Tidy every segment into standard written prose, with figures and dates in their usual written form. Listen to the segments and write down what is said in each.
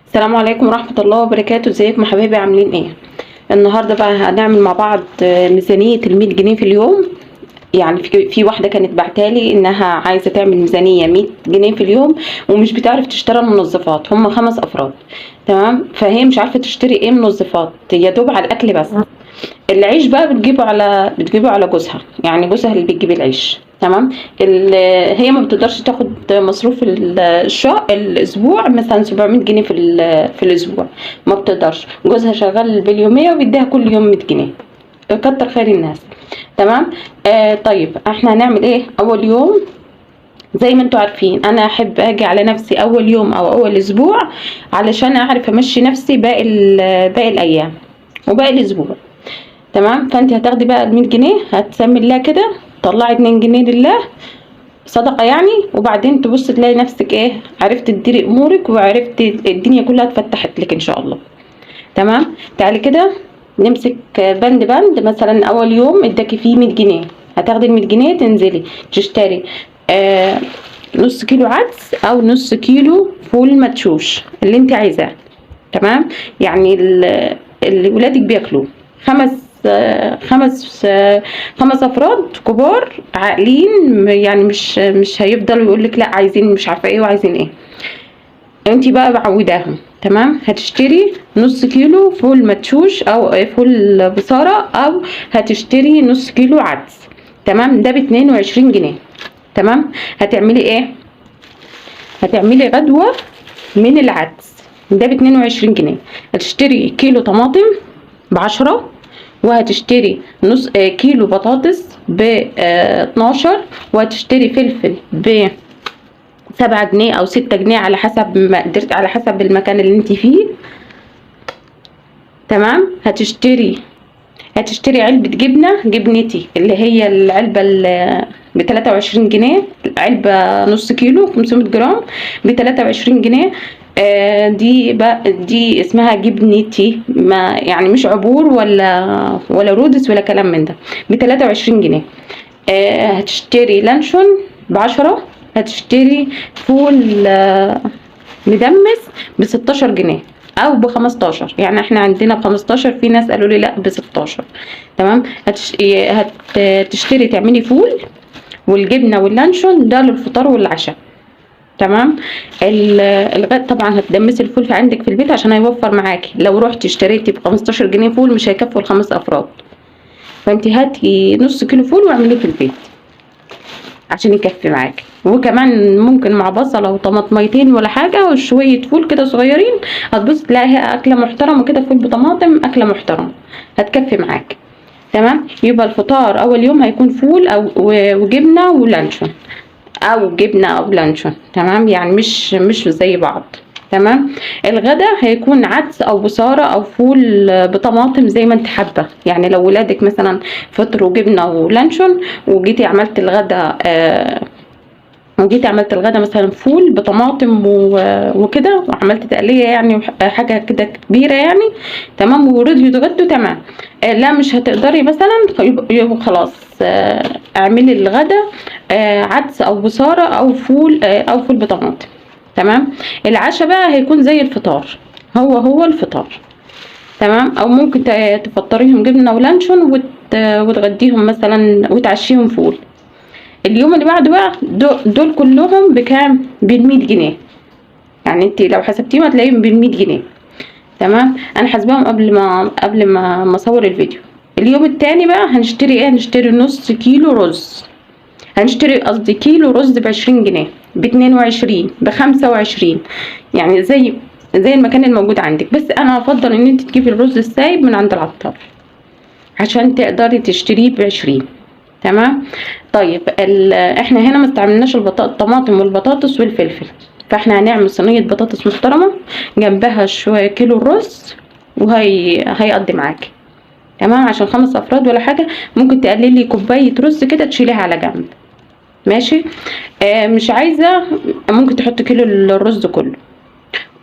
السلام عليكم ورحمة الله وبركاته. ازيكم يا حبايبي؟ عاملين ايه؟ النهاردة بقى هنعمل مع بعض ميزانية 100 جنيه في اليوم. يعني في واحدة كانت بعتالي انها عايزة تعمل ميزانية 100 جنيه في اليوم ومش بتعرف تشتري المنظفات. هم 5 افراد، تمام؟ فهي مش عارفة تشتري ايه منظفات، يا دوب على الاكل بس. العيش بقى بتجيبه على جوزها، يعني جوزها اللي بيجيب العيش، تمام. هي ما بتقدرش تاخد مصروف الشهر، الاسبوع مثلا 700 جنيه في الاسبوع ما بتقدرش. جوزها شغال باليوميه وبيديها كل يوم 100 جنيه، كتر خير الناس، تمام. طيب احنا هنعمل ايه اول يوم؟ زي ما انتوا عارفين انا احب اجي على نفسي اول يوم او اول اسبوع علشان اعرف امشي نفسي باقي الايام وباقي الاسبوع، تمام. فانت هتاخدي بقى 100 جنيه، هتسمي الله كده، طلعي 2 جنيه لله صدقة يعني، وبعدين تبص تلاقي نفسك ايه، عرفت تديري امورك وعرفت الدنيا كلها اتفتحت لك ان شاء الله، تمام. تعالي كده نمسك بند بند. مثلا اول يوم اداكي فيه 100 جنيه، هتاخدي 100 جنيه تنزلي تشتري نص كيلو عدس او نص كيلو فول مدشوش اللي انت عايزاه، تمام. يعني اللي ولادك بياكلوه، خمس افراد كبار عاقلين، يعني مش هيفضلوا يقولك لا عايزين مش عارفه ايه وعايزين ايه، انتي بقى معوداهم، تمام. هتشتري نص كيلو فول مدشوش او فول بصارة، او هتشتري نص كيلو عدس، تمام. ده ب22 جنيه، تمام. هتعملي ايه؟ هتعملي غدوة من العدس، ده ب22 جنيه. هتشتري كيلو طماطم ب10، وهتشتري نص كيلو بطاطس ب12، وهتشتري فلفل ب7 جنيه او 6 جنيه على حسب ما قدرت، على حسب المكان اللي انت فيه، تمام. هتشتري علبة جبنة، جبنتي اللي هي العلبة ب23 جنيه، علبة نص كيلو 500 جرام ب23 جنيه. دي بقى دي اسمها جبنتي، ما يعني مش عبور ولا رودس ولا كلام من ده، ب23 جنيه. هتشتري لانشون ب10، هتشتري فول مدمس ب16 جنيه او ب15، يعني احنا عندنا ب15، في ناس قالوا لي لا ب16، تمام. هتشتري تعملي فول والجبنه واللانشون ده للفطار والعشاء، تمام. الغد طبعا هتدمسي الفول في عندك في البيت عشان هيوفر معاكي. لو رحتي اشتريتي ب15 جنيه فول مش هيكفوا الخمس افراد، فانت هاتي نص كيلو فول واعمليه في البيت عشان يكفي معاكي، وكمان ممكن مع بصله وطماطميتين ولا حاجة وشوية فول كده صغيرين، هتبص تلاقيها اكله محترمه كده، فول بطماطم اكله محترمه هتكفي معاكي، تمام. يبقى الفطار اول يوم هيكون فول او وجبنه ولانشون، او جبنه او لانشون، تمام، يعني مش زي بعض، تمام. الغدا هيكون عدس او بصاره او فول بطماطم زي ما انت حابة، يعني لو ولادك مثلا فطروا جبنه ولانشون وجيتي عملت الغدا، وجيتي عملت الغدا مثلا فول بطماطم وكده، وعملت تقليه يعني حاجة كده كبيرة يعني، تمام، ورضيوا يتغدوا، تمام. لا مش هتقدري مثلا، يبقى خلاص، اعملي الغدا، عدس او بصاره او فول، او فول بطماطم، تمام. العشاء بقى هيكون زي الفطار، هو هو الفطار، تمام. او ممكن تفطريهم جبنه ولانشون وتغديهم مثلا وتعشيهم فول. اليوم اللي بعده بقى دول كلهم بكام؟ ب100 جنيه، يعني انت لو حسبتيهم هتلاقيهم ب100 جنيه، تمام. انا حاسباهم قبل ما اصور الفيديو. اليوم التاني بقى هنشتري ايه؟ هنشتري نص كيلو رز، هنشتري قصدي كيلو رز ب20 جنيه، ب22، ب25، يعني زي المكان الموجود عندك، بس انا افضل ان انت تجيبي الرز السايب من عند العطار عشان تقدري تشتريه ب20، تمام. طيب احنا هنا ما استعملناش الطماطم والبطاطس والفلفل، فاحنا هنعمل صينية بطاطس محترمة جنبها شوية كيلو الرز، وهي هيقضي معاكي، تمام. عشان 5 افراد ولا حاجة، ممكن تقللي كوباية رز كده تشيليها على جنب، ماشي. مش عايزة ممكن تحطي كيلو الرز كله.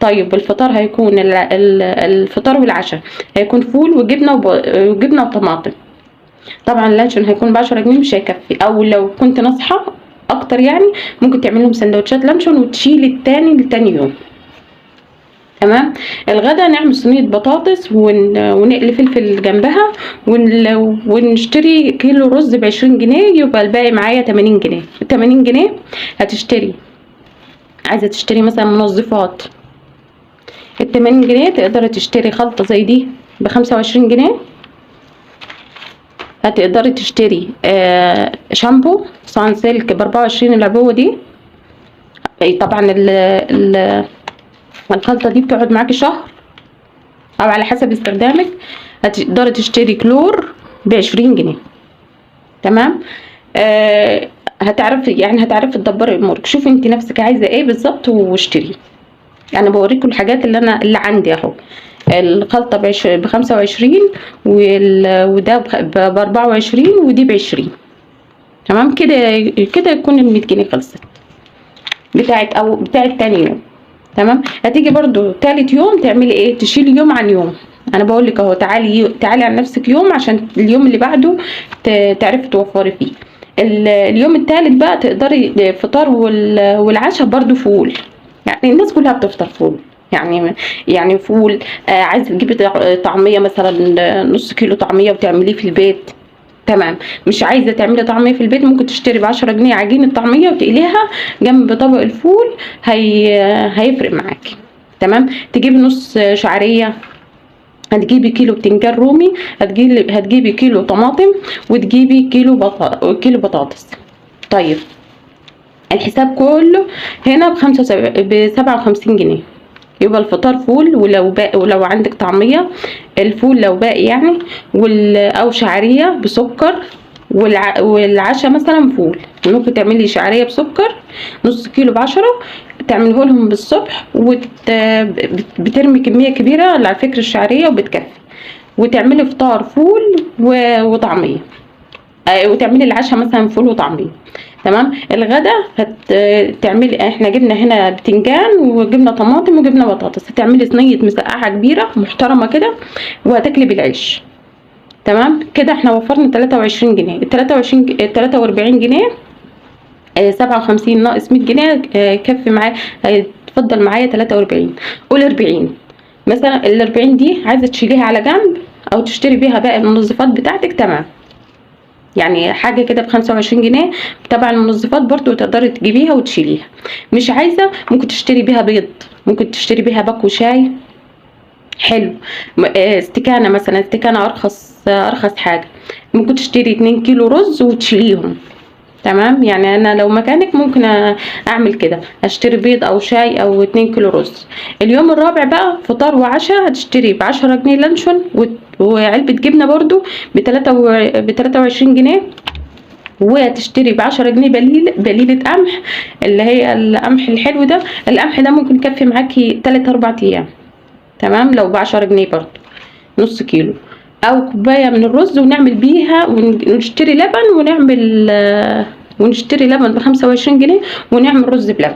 طيب الفطار هيكون الفطار والعشاء هيكون فول وجبنة وطماطم. طبعا اللانشون هيكون ب10 جنيه مش هيكفي، او لو كنت ناصحة اكتر يعني ممكن تعمل لهم سندوتشات لانشون وتشيلي التاني لتاني يوم. تمام. الغدا نعمل صينية بطاطس ونقلي فلفل جنبها، ونشتري كيلو رز ب20 جنيه، يبقى الباقي معايا 80 جنيه. 80 جنيه هتشتري، عايزة تشتري مثلا منظفات، ال80 جنيه تقدري تشتري خلطة زي دي ب25 جنيه. هتقدري تشتري شامبو صانسيلك ب24 العبوة دي. طبعا الخلطة دي بتقعد معاكي شهر او على حسب استخدامك. هتقدري تشتري كلور ب20 جنيه. تمام. هتعرفي يعني هتعرفي تدبري امورك. شوفي انت نفسك عايزه ايه بالظبط واشتري. يعني بوريكم الحاجات اللي انا اللي عندي اهو. الخلطة ب25، وده ب24، ودي ب20. تمام كده. كده يكون ال100 جنيه خلصت بتاعت او بتاعت تاني يوم. تمام. هتيجي برضو تالت يوم تعملي ايه؟ تشيلي يوم عن يوم. انا بقول لك اهو، تعالي تعالي عن نفسك يوم عشان اليوم اللي بعده تعرفي توفري فيه. اليوم التالت بقى تقدري فطار والعشاء برضو فول. يعني الناس كلها بتفطر فول، يعني فول. عايزه تجيبي طعميه مثلا، نص كيلو طعميه وتعمليه في البيت. تمام. مش عايزه تعملي طعميه في البيت، ممكن تشتري ب10 جنيه عجينه طعميه وتقليها جنب طبق الفول، هيفرق معاكي. تمام. تجيبي نص شعرية، هتجيبي كيلو بتنجان رومي، هتجيبي كيلو طماطم، وتجيبي كيلو بطاطس. طيب الحساب كله هنا ب57 جنيه. يبقى الفطار فول، ولو باقي، ولو عندك طعمية الفول لو باقي يعني، او شعرية بسكر، والعشاء مثلا فول. ممكن تعملي شعرية بسكر نص كيلو ب10، تعمله لهم بالصبح، بترمي كمية كبيرة على فكرة الشعرية وبتكفي، وتعملي فطار فول وطعمية، وتعملي العشاء مثلا فول وطعمية. تمام. الغدا هتعملي، احنا جبنا هنا بتنجان وجبنا طماطم وجبنا بطاطس، هتعملي صينية مسقعة كبيرة محترمة كده وهتاكلي بالعيش. تمام كده. احنا وفرنا 23 جنيه. ال 23 43 جنيه، 57 ناقص 100 جنيه، كفي معايا، هيتفضل معايا 43. قول 40 مثلا. ال 40 دي عايزة تشيليها على جنب او تشتري بيها باقي المنظفات بتاعتك. تمام. يعني حاجة كده ب25 جنيه تبع المنظفات برضو تقدري تجيبيها وتشيليها. مش عايزة، ممكن تشتري بيها بيض، ممكن تشتري بيها باكو شاي حلو، استكانة مثلا، استكانة ارخص حاجة. ممكن تشتري 2 كيلو رز وتشيليهم. تمام. يعني انا لو مكانك ممكن اعمل كده، اشتري بيض او شاي او 2 كيلو رز. اليوم الرابع بقى فطار وعشاء، هتشتري ب10 جنيه لانشون وعلبة جبنة برضو ب23 جنيه، وهتشتري ب10 جنيه بليلة قمح اللي هي القمح الحلو ده. القمح ده ممكن يكفي معاكي 3-4 ايام. تمام. لو ب10 جنيه برضو نص كيلو، او كوباية من الرز ونعمل بيها، ونشتري لبن ونعمل، ونشتري لبن ب25 جنيه ونعمل رز بلبن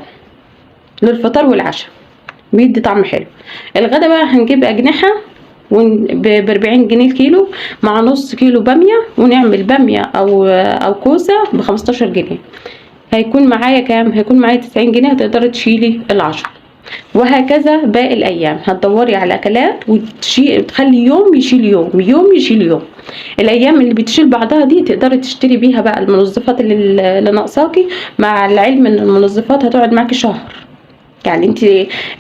للفطار والعشاء، بيدي طعم حلو. الغدا بقى هنجيب أجنحة ب40 جنيه الكيلو مع نص كيلو بامية، ونعمل بامية أو كوسة ب15 جنيه. هيكون معايا كام؟ هيكون معايا 90 جنيه. هتقدري تشيلي ال10. وهكذا باقي الأيام. هتدوري على أكلات وتخلي يوم يشيل يوم، يوم يشيل يوم. الأيام اللي بتشيل بعضها دي تقدري تشتري بيها بقى المنظفات اللي ناقصاكي، مع العلم إن المنظفات هتقعد معاكي شهر. يعني انت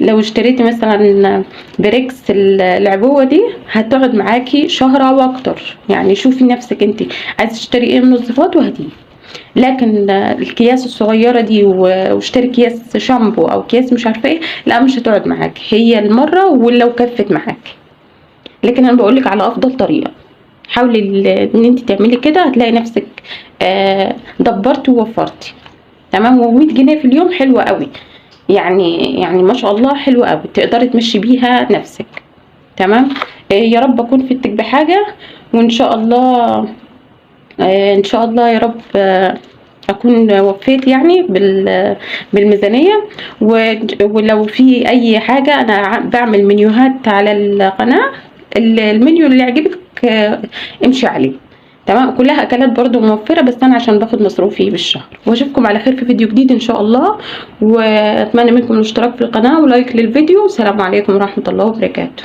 لو اشتريتي مثلا بريكس العبوة دي هتقعد معاكي شهر او اكتر. يعني شوفي نفسك انت عايزة تشتري ايه منظفات وهديه. لكن الكياس الصغيرة دي واشتري كياس شامبو او كياس مش عارفة ايه، لا مش هتقعد معاك هي المرة، ولو كفت معاك. لكن انا بقولك على افضل طريقة، حاولي ان انت تعملي كده، هتلاقي نفسك دبرتي ووفرتي. تمام. ومية جنيه في اليوم حلوة قوي، يعني ما شاء الله حلوة قوي، تقدري تمشي بيها نفسك. تمام. يا رب اكون فدتك بحاجة، وان شاء الله، ان شاء الله يا رب، اكون وفيت بالميزانية. ولو في اي حاجة انا بعمل منيوهات على القناة، المنيو اللي يعجبك، امشي عليه. تمام، كلها اكلات برضو موفره، بس انا عشان باخد مصروفي بالشهر. واشوفكم على خير في فيديو جديد ان شاء الله، واتمنى منكم الاشتراك في القناة و like للفيديو. والسلام عليكم ورحمة الله وبركاته.